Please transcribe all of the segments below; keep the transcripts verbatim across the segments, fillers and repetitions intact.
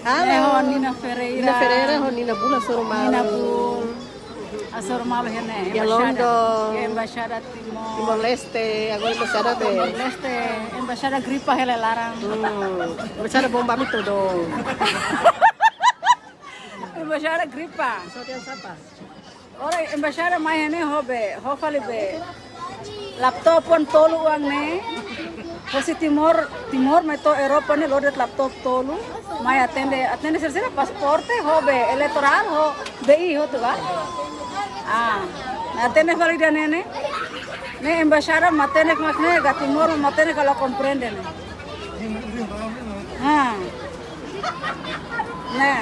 Halo. Ne'e ho Nina Ferreira. Nina Ferreira, ho Nina Bula Sorumalo. Nina Bul. Hasoru malu iha ne'e, iha embaixada. London. Iha embaixada Timor. Timor-Leste, agora embaixada be. Timor-Leste, embaixada gripa hela laran. Hmm, embaixada bomba mi todo. Embaixada gripa. Só tem sapa. Ora, embaixada mai iha ne'e ho be, ho fali be. Laptop tolu oan ne'e. Hosi Timor, Timor mai to'o Europa ne'e lori de'it laptop tolu. Mai atende, atende sira-sira pasaporte ho be eleitorál ho B I hotu ka. Ah, atende fali ida-ne'e ne'e. Ne'e embaixada matenek mak ne'e ka Timor matenek ka la komprende ne'e. Ha. Ne'e.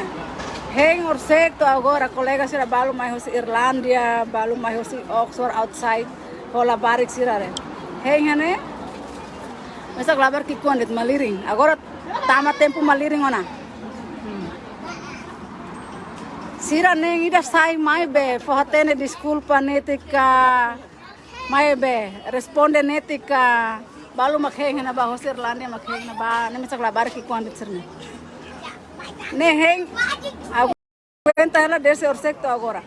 Hein horisehik to'o agora kolega sira balu mai hosi Irlandia, balu mai hosi Oxford outside, ho labarik sira re. Hein iha ne'e. Mesak labarik ki'ikoan de'it malirin. Agora tama tempu malirin ona. Hmm. Sira neen ida sai mai be, fó-hatene deskulpa netik ka, mai be, responde netik ka, balu mak hein iha ne'ebá, hosi Irlandia mak hein iha ne'ebá, ne'e mesak labarik ki'ikoan de'it sira-ne'e. Ne'e hein, aguenta hela desde horisehik to'o agora.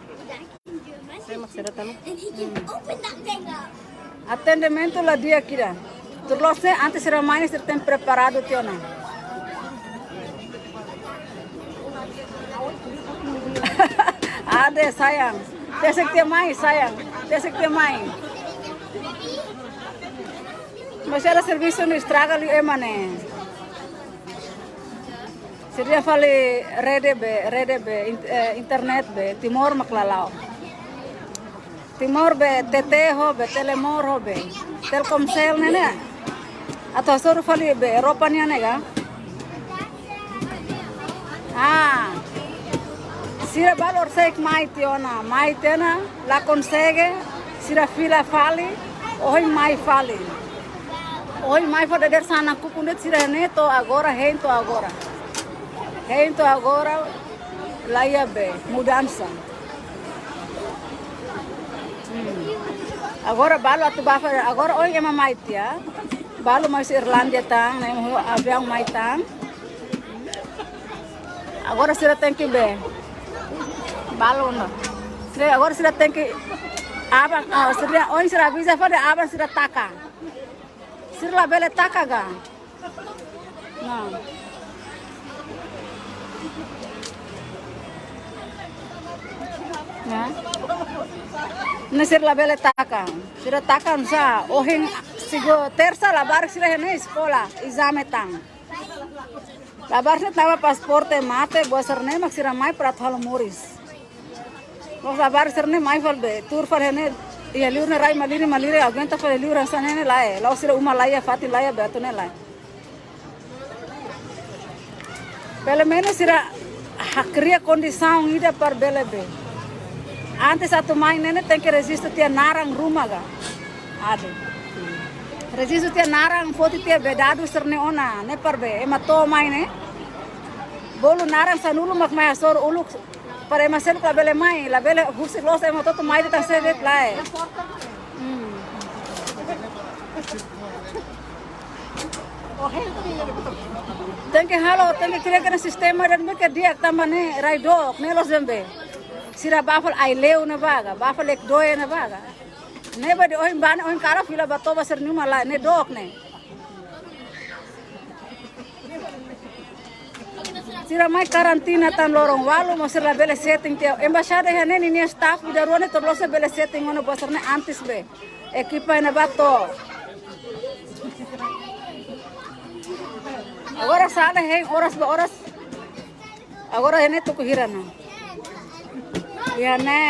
Atendimentu la di'ak ida. Tuir loloos ne'e antes sira mai ne'e sira tenke preparadu tiha ona. Ade, sayang. Tesik tiha mai, sayang. Tesik tiha mai. Maibé servisu ne'e estraga liu ema ne'e. Sira fali rede be, rede be, in-, eh, internet be, Timor mak la la'o. Timor be, T T ho be, Telemor ho be, Telkomsel ne'e ne'e. Atu hasoru fali be, Europa nian ne'e ka. Ah. Sira balu horisehik mai tiha ona, mai tiha ona, la konsege, sira fila fali, ohin mai fali. Ohin mai fali dadeer-saan nakukun de'it sira hein to'o agora, hein to'o agora. Hein to'o agora, la iha be, mudansa. Hmm. Agora balu atu bá fali, agora ohin ema mai tiha. Balu mai hosi Irlandia tan, ne'e ema ho aviaun mai tan. Agora sira tenke be. Balu ona. Sira agora sira tenke aban, ah, sira ohin sira aviza fali aban sira taka. Sira labele taka ka. Nah. Nah. Ne'e sira labele taka. Sira taka nusá, ohin segu-, tersa labarik sira iha ne'e eskola, ezame tan. Labarik sira tama pasaporte mate, buat sira-ne'e mak sira mai para atu halo moris. La'ós labarik sira-ne'e mai fali be, tuur fali iha ne'e, iha liur ne'e rai malirin, malirin, aguenta fali liur hanesan ne'e lae. La'ós sira uma laiha, fatin laiha be atu ne'e lae. Pelumenus sira hakria kondisaun ida para bele be. Antes atu mai ne'e ne'e tenke rejistu tiha naran, ruma ka. Ade. Rejistu tiha naran, foti tiha be dadus sira-ne'e ona, ne'e para be ema to'o mai ne'e. Bolu naran sanulu mak mai hasoru uluk. Para ema seluk labele mai, labele husik loos ema hotu-hotu mai de'it tan sede lae. Hmm. Tenke halo, tenke kria ona sistema ida-ne'ebé ke di'ak tanba ne'e rai dook, ne'e loos de'it be. Sira bá fali Aileu ne'ebá ka, bá fali Lekedoya ne'ebá ka. Ne'ebá de'it ohin bá ne'e, ohin kalan fila bá toba sira-nia uma lae, ne'e dook ne'e. Sira mai karantina tan loron ualu, maibé sira labele setting tiha. Embaixada iha ne'e ninia staff ida rua ne'e tuir loloos bele setting ona buat sira-ne'e antes be. Ekipa iha ne'ebá to'o. Agora sala hein oras ba oras. Agora iha ne'e tuku hira ona. Iha ne'e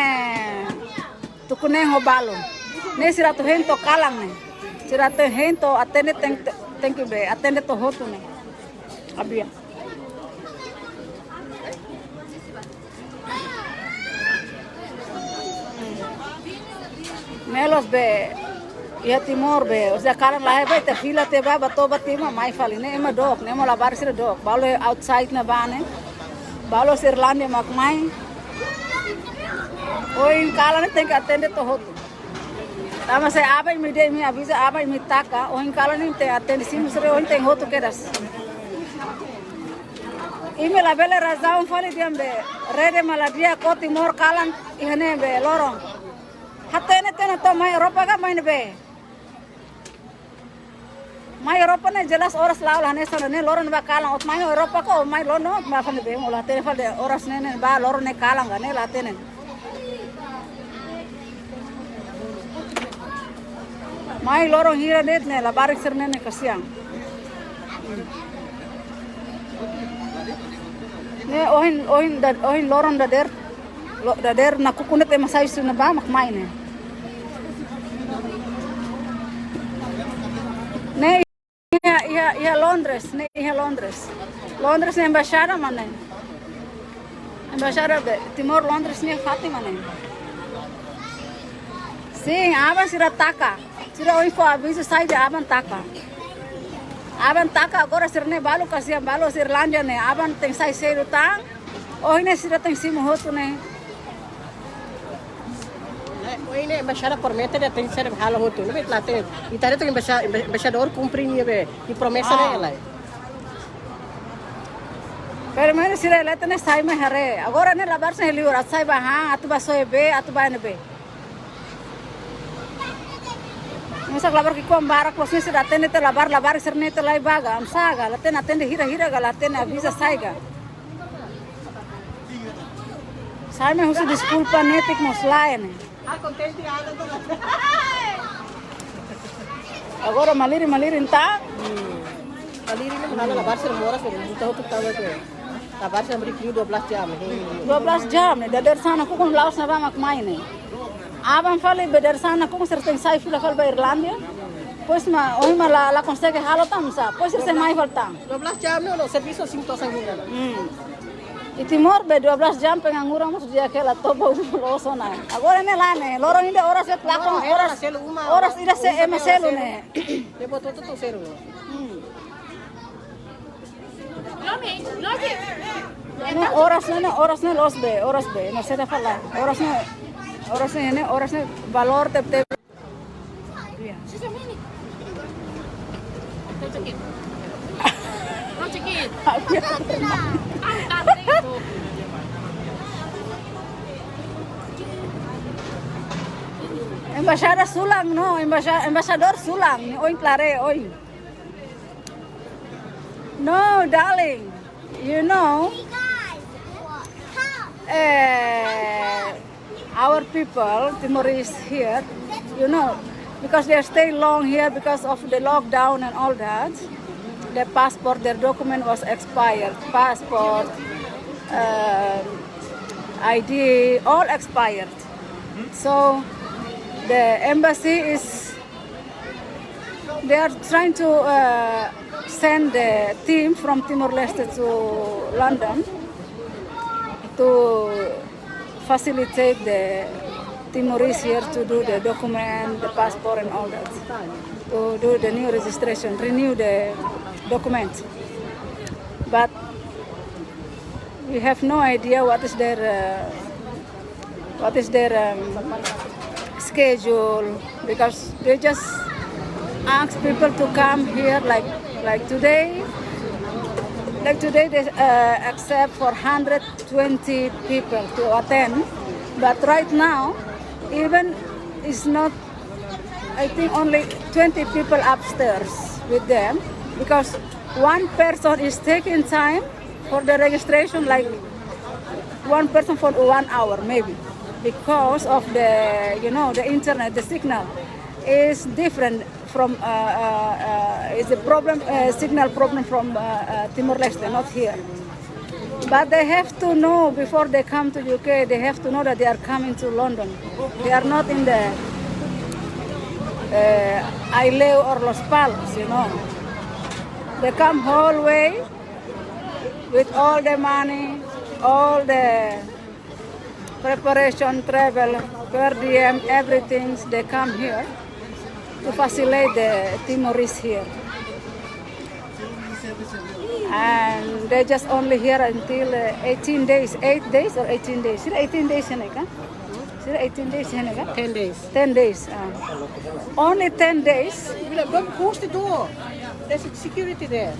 tuku neen ho balu. Ne'e sira atu hein to'o kalan ne'e. Sira atu hein to'o atende ten-, tenke be, atende to'o hotu ne'e. Abia. Ne'e loos be, iha Timor be, orsida kalan laiha be, ita fila tiha bá, bá toba tiha mak mai fali, ne'e ema dook, ne'e ema labarik sira dook, balu outside ne'ebá ne'e, balu hosi Irlandia mak mai, ohin kalan ne'e tenke atende to'o hotu. Tanba se aban imi dehan imi aviza, aban imi taka, ohin kalan ne'e tenke atende, simu sira ohin tenke hotu kedas. Imi labele razaun fali dehan be rede maladi'ak, Timor kalan iha ne'e be loron. Hatene tiha ona to'o mai Europa ka mai ne'ebé? Mai Europa ne'e jelas oras la'o la hanesan ne'e, loron ba kalan. Ó mai Europa ka ó mai London, ó mai fali be, ó la hatene fali dehan oras ne'e ne'e ba loron ne'e kalan ka ne'e la hatene. Mai loron hira de'it ne'e, labarik sira-ne'e ne'e kasian. Ne'e ohin, ohin da-, ohin loron dadeer, lo-, dadeer nakukun de'it ema sai husi ne'ebá mak mai ne'e. Ne'e iha, iha, iha Londres, ne'e iha Londres. Londres ne'e embaixada mak ne'e. Embaixada be, Timor Londres ne'e fatin mak ne'e. Sin, aban sira taka. Sira ohin fó avizu sai dehan aban taka. Aban taka, agora sira-ne'e balu kasian, balu husi Irlandia ne'e, aban tenke sai sedu tan. Ohin ne'e sira tenke simu hotu ne'e. Ne'e, ohin ne'e embaixada promete dehan tenke ser halo hotu. Ne'ebé la hatene. Ita haree to'ok embaixada, emba-, embaixadór kumpre nia be, nia promesa ne'e Ah. lai. Pero mane sira leten ne'e sai mai haree. Agora ne'e labarik sira liur, atu sai ba han, atu ba soe bee, atu ba ne'ebé. Mesak labarik ki'ikoan barak, pos ne'e sira hatene tiha labarik, labarik sira-ne'e tiha lai ba ka, oinsá ka, la hatene, hatene hira-hira ka, la hatene avizu sai ka. Sai mai husu deskulpa netik mós lae ne'e. Agora malirin, malirin tan. Malirin ne'e mak halo labarik sira moras, sira buta hotu tama ke. Labarik sira mari frio dua belas jam, eh. Dua belas jam, ne'e dadeer-saan nakukun la'ós ne'ebá mak mai ne'e. Aban fali be dadeer-saan nakukun sira tenke sai fila fali ba Irlandia. Depois mak, ohin mak la, la konsege halo tan oinsá. Depois sira sei mai fali tan. Dua belas jam ne'e, no servisu sin tosan hina. Hmm. Iha Timor be dua belas jam pengangguran mós di'ak hela, toba uma loos ona. Agora ne'e lae ne'e, loron ida oras ida lakon, Loron ida oras, la selu uma, oras ida se uma ema selu selu. Ne'e. Depois tutu tutu selu. Hmm. Ne'e oras ne'e, ne'e oras ne'e loos be, oras be, no se da fala. Oras ne'e, oras ne'e, ne'e oras ne'e valór tebetebes. Iya. Don't check it. Don't check it. Embaixada sulang, no, embaixada, embaixadór sulang, ne'e ohin klare, ohin. No, darling, you know, eh, our people, Timorese here, you know, because they stay long here because of the lockdown and all that, their passport, their document was expired, passport, uh, I D, all expired. So the embassy is They are trying to, uh, send the team from Timor-Leste to London to facilitate the Timorese here to do the document, the passport and all that. To do the new registration, renew the document. But we have no idea what is their, uh, what is their, um, schedule, because they just ask people to come here like, like today. Like today, they, uh, accept for hundred twenty people to attend. But right now, even it's not, I think only twenty people upstairs with them, because one person is taking time for the registration, like, one person for one hour maybe, because of the, you know, the internet, the signal is different from, uh, uh, uh, is a problem, uh, signal problem from, uh, uh, Timor-Leste, not here. But they have to know before they come to U K, they have to know that they are coming to London. They are not in the, uh, Aileu or Lospalos, you know. They come whole way with all the money, all the preparation, travel, per diem, everything, they come here to facilitate the Timorese here. And they just only here until, uh, eighteen days, eight days or eighteen days? Sira eighteen days iha ne'e ka? Sira eighteen days iha ne'e ka? Ten days. Ten days, ah. Only ten days. Bila, don't close the door. There's a security there.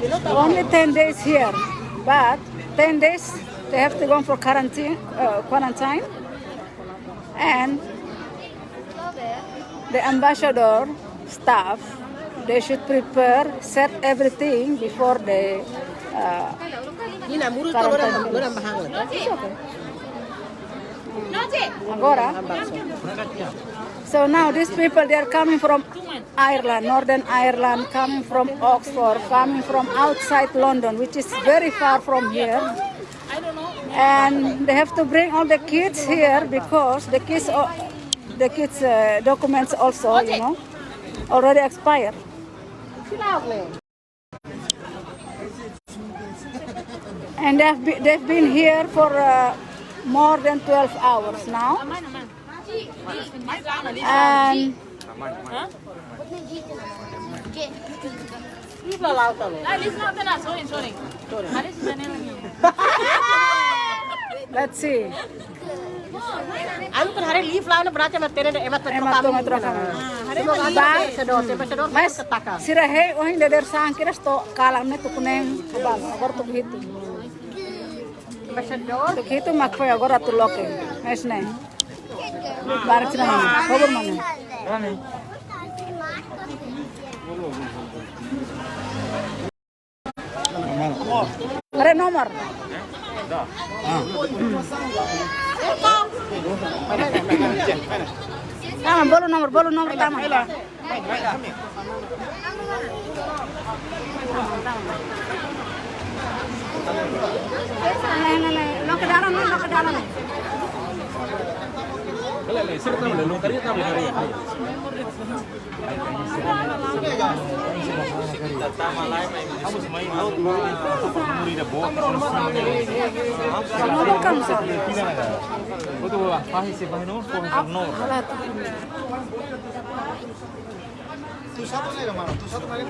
You know the Only ten days here. But ten days they have to go for quarantine, uh, quarantine. And the ambassador staff, they should prepare, set everything before the uh, Nina, muru to quarantine lora, lora days. Bahang la. It's okay. Agora. So now these people, they are coming from Ireland, Northern Ireland, coming from Oxford, coming from outside London, which is very far from here. And they have to bring all the kids here because the kids, o- the kids' uh, documents also, you know, already expired. And they've, be, they've been here for uh, more than twelve hours now. And let's see. Ami kan haree live la, na berarti ema hatene, ema troka, ema troka. Haree ba, ambassador, ambassador, mas sira hein ohin dadeer-saan kedas to'o kalan ne'e tuku neen, abal, agora tuku hitu. Ambassador. Tuku hitu mak foin agora atu loke. Mas ne'e. Barak sira mana? Kobor mana? Haree nomor. Tama, bolu nomor, bolu nomor, tama. Ne'e, ne'e, ne'e. Loke dalan, loke dalan.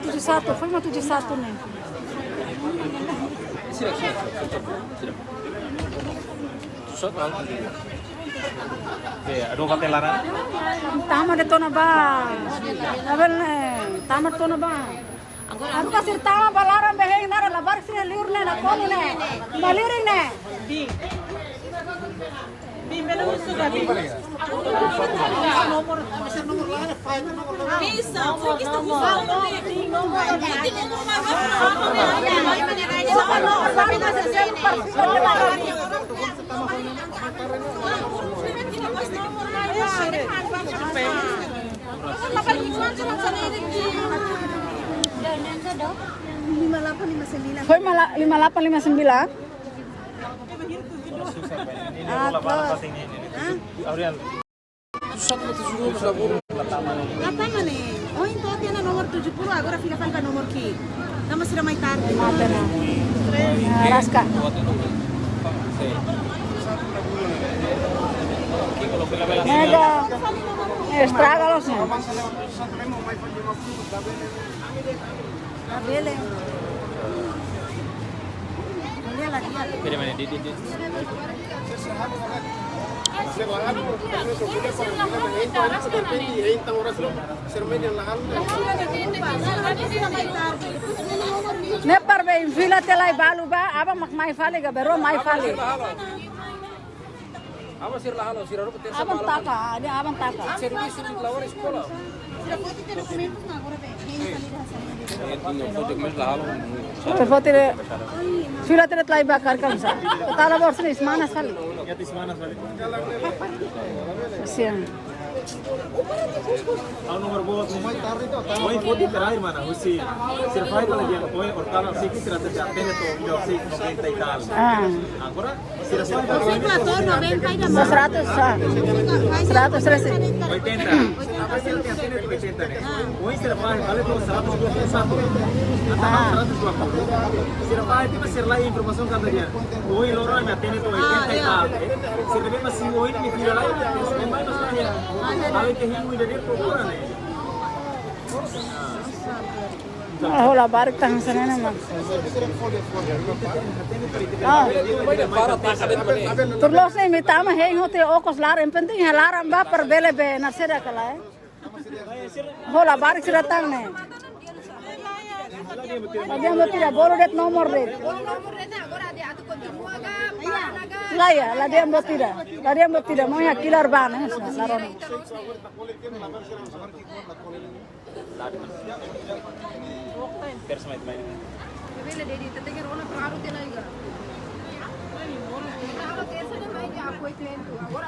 Tujuh satu, foin mak tujuh satu ne'e. Oke, adu hotel laran. Tama de'it ona ba. Abel ne'e, tama de'it ona ba. Agora sira tama ba laran be hein naran, labarik sira liur ne'e, nakonu ne'e. Ba liur ne'e. Foin mak la-, lima delapan lima sembilan. Ah, close. Hah? Tujuh satu, tujuh dua, tujuh dua. La tama ne'e. Oh, entaun tiha ona nomor tujuh puluh, agora fila fali ba nomor ke. Tama sira mai tarde. Mate na. Ah, raska. Mega. Eh, estraga loos ne'e. Labele. Espera, mana, di, di, di. Ne'e para be fila tiha lai balu ba, aban mak mai fali ka, bainrua mai fali. Aban sira la halo, sira rupa tersa. Aban malu taka, ada aban taka. Servisu di luar sekolah. Sira foti tiha dokumentus, nah, agora be. Sira foti tiha, fila tiha lai ba karkam sa. Tala bor sini semana sekali. Ya, di semana sekali. Kasihan. Ha'u nomor boot. Ohin foti terakhir mana? Husi. Sira fai kalau dia, ohin, horta la, sei ke sira tete atende to'o, sira sei noventa e tal. Ah. Agora, sira sei. Seratus, ah. Seratus, seratus. Oitenta. Oitenta, ne'e. Ohin sira fai, vale to'o seratus dua puluh satu. Atau seratus dua puluh. Sira fai, tiba sira la informasaun katak dia. Ohin loron ami atende to'o oitenta e tal. Sira be masih ohin ami fila lai. Memang masih ya. Alin ke himu jadi prokura ne'e. Ah, hola, baru tang sana nama. Ah. Tuir loos ne'e, imi tama hein hotu okos laran, yang penting iha laran ba para bele be, na seda kala, eh. Hola, baru sira tang ne'e. Lagi yang betul, bolu de'it nomor de'it. Saya, la dehan buat ida. La dehan buat ida. Mau ya kilar bana, ya, la rona.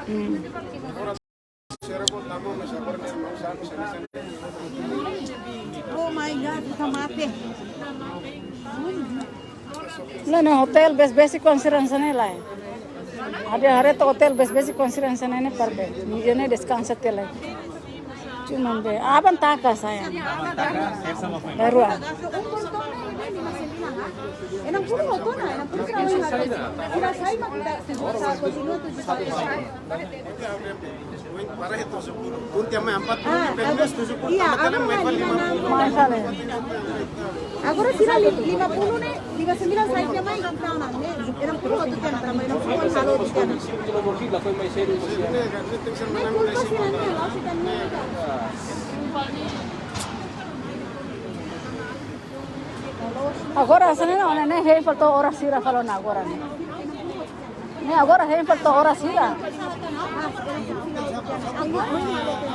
Hmm. Oh my God, fica mate. Ne'e, ne'e hotel besik-besik konsideransa ne'e lae. Ada haree to'ok hotel besik-besik konsideransa ne'e, ne'e parte. Nia ne'e deskansa tiha lai. Cuma be, aban taka saya. Baru ah. Enam puluh hotu ona, enam puluh. Sira sai mak ita, sira sai kontinua tujuh puluh. Punta mai empat puluh, ah, pelo menos tujuh puluh, iya, tambah tambah agora mai lima puluh. Mai fali. Agora sira li-, lima puluh ne'e, lima sembilan sai ke mai, enam puluh hotu tiha ona, tambah enam puluh halo tiha ona. Agora, hanesan ne'e, ne'e hein fali to'o oras hira fali ona agora ne'e. Ne'e agora hein fali to'o oras hira.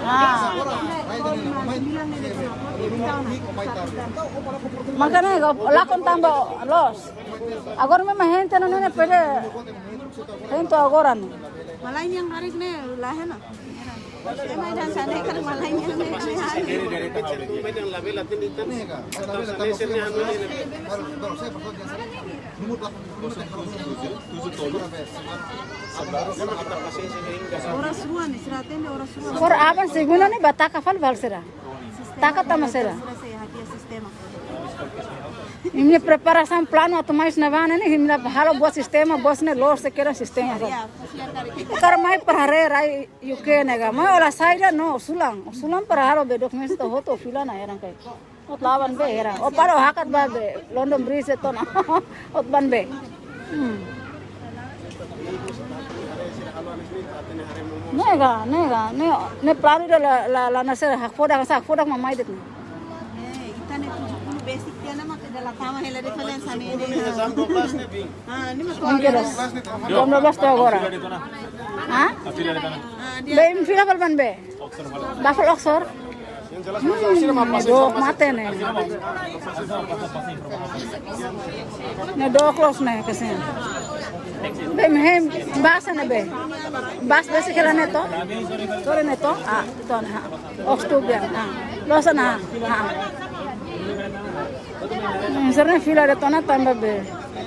Ah. Makanya lakon tanba loos. Agora mesmu hein tiha ona ne'e, pede hein to'o agora ne'e. Malae nian karik ne'e, la hena. Oras rua ne'e, sira atende oras rua. Agora aban segunda ne'e ba taka fali ba sira. Taka tama sira. Imi preparasaun planu atu mai husi ne'ebá ne'e, imi la halo buat sistema, buat ne'e loos sekian sistema. Karik mai para haree rai U K ne'e ka, mai ola saida no, sulan. Sulan para halo be dokumentu hotu fila ona heran karik. Ó laban be heran. Ó para ó hakat ba be London Bridge tiha ona. Ó ban be. Hmm. Ne'e ka, ne'e ka, ne'e, ne'e planu ida la, la, la nasir hakfodak, sa hakfodak mak mai de'it ne'e. Eh, ita ne'e tujuh puluh besik tiha ona mak ita la tama hela diferensa ne'e. Tujuh puluh ne'e jam dua belas ne'e, Bing. Ah, ne'e mak. Oke, dah. Jam dua belas to'o agora. Hah? Ah, dia. Be, imi fila fali ban be. Ba fali Oxford. Hmm, ne'e dook mate ne'e. Ne'e dook loos ne'e, kasihan. Be, imi hein bus ne'e be. Bus besik hela ne'e to? Sore ne'e to? Ah, tiha ona, ha. Oxford be, ha. Loos ona, ha. Hmm, sira ne'e fila de'it ona tanba be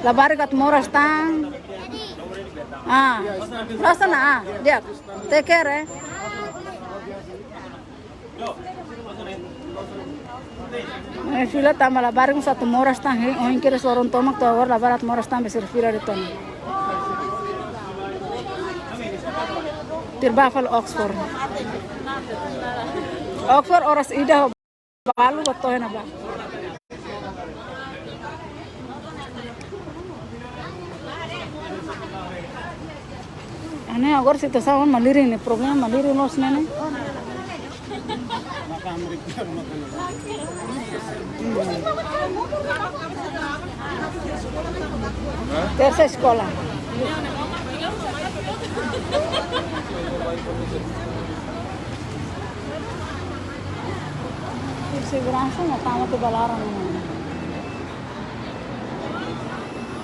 labarik atu moras tan. Ah, loos ona, ah, di'ak. Take care, eh. Eh, fila tanba labarik mós atu moras tan, hein, ohin kedas loron tomak to'o agora labarik atu moras tan, be sira fila de'it ona. Tuir ba fali Oxford. Oxford oras ida ho balu ba to'o ona ba. Ne'e agora situasaun malirin ne'e, problema malirin loos ne'e ne'e. Tersa eskola. Seguransa na tama tu balaran.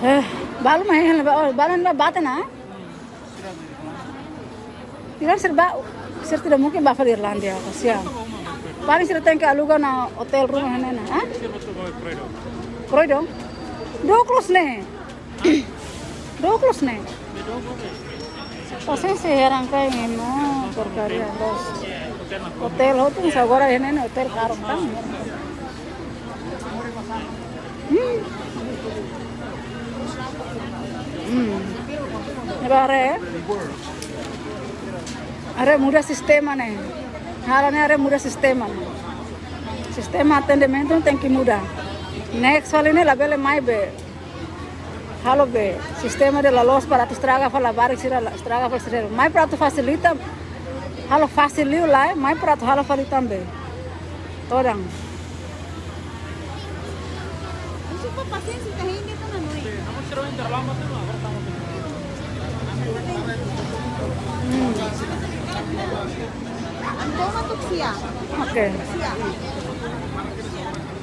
Eh, balu mai hela ba, oh, balu na bate na? Tidak serba, sira tidak mungkin ba fali Irlandia, kasihan. Paling sira tenke aluga ona hotel ruma ne'e ona, ha? Croydon? Dook loos ne'e. Dook loos ne'e. Pasiénsia heran karik imi, porkaria loos. Hotel hotu, agora ne'e ne'e hotel karu tan. Hmm. Hmm. Ne'ebé haree. Haree muda sistema ne'e. Halo ne'e haree muda sistema ne'e. Sistema atendimentu tenke muda. Next fali ne'e labele mai be. Halo be, sistema ida la loos para atu estraga fali labarik sira, la estraga fali sira. Mai para atu fasilita, halo fasil liu lae, mai para atu halo fali tan be. Todan. Deskulpa, pasiénsia, ita hein de'it ona, noi. Ita mós sira terlambat ona, agora tama. Oke.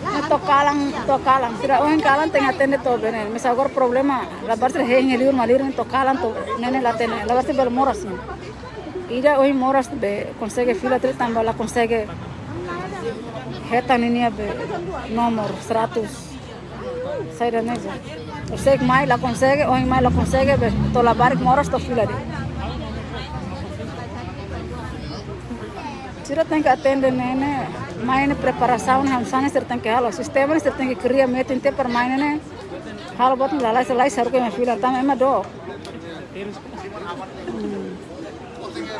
Ne'e to'o kalan, to'o kalan. Sira ohin kalan tenke atende to'o bene. Misa agora problema. Labarik sira hein iha liur, malirin to'o kalan to'o ne'e ne'e la hatene. Labarik sira bele moras ne'e. Ida ohin moras be konsege fila tiha tanba la konsege hetan ninia be nomor seratus. Saida ne'e. Konsege mai, la konsege, ohin mai la konsege, be to'o labarik moras to'o fila de'it. Sira tenke atende ne'e ne'e, mai ne'e preparasaun hanesan ne'e sira tenke halo, sistema ne'e sira tenke kria metin tiha para mai ne'e ne'e. Halo buat ne'e lalais, lalais haruka ema fila, tanba ema dook. Hmm.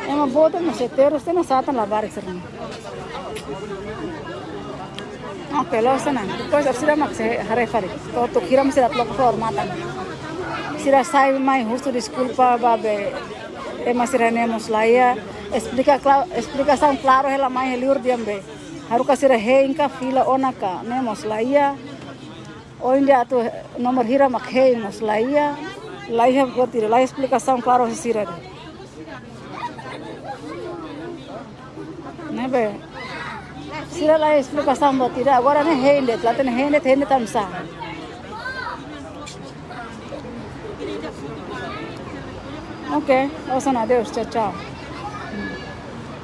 Ema boot mós sei terus, tenke satan labarik sira. Oke, loos ona. Depois sira mak sei haree fali. To'o tuku hira mak sira atu loke fora matan. Sira sai mai husu deskulpa ba be ema sira ne'e mós la iha. Esplika kla-, esplikasaun klaru hela mai iha liur dehan be. Haruka sira hein ka fila ona ka ne'e mós la iha. Ohin dehan atu nomor hira mak hein mós la iha, la iha buat ida, la iha esplikasaun klaru husi sira de'it. Ne'ebé sira la iha esplikasaun buat ida, agora ne'e hein de'it, la hatene hein de'it, hein de'it tanba sá. Oke, loos ona, adeus, tchau, tchau.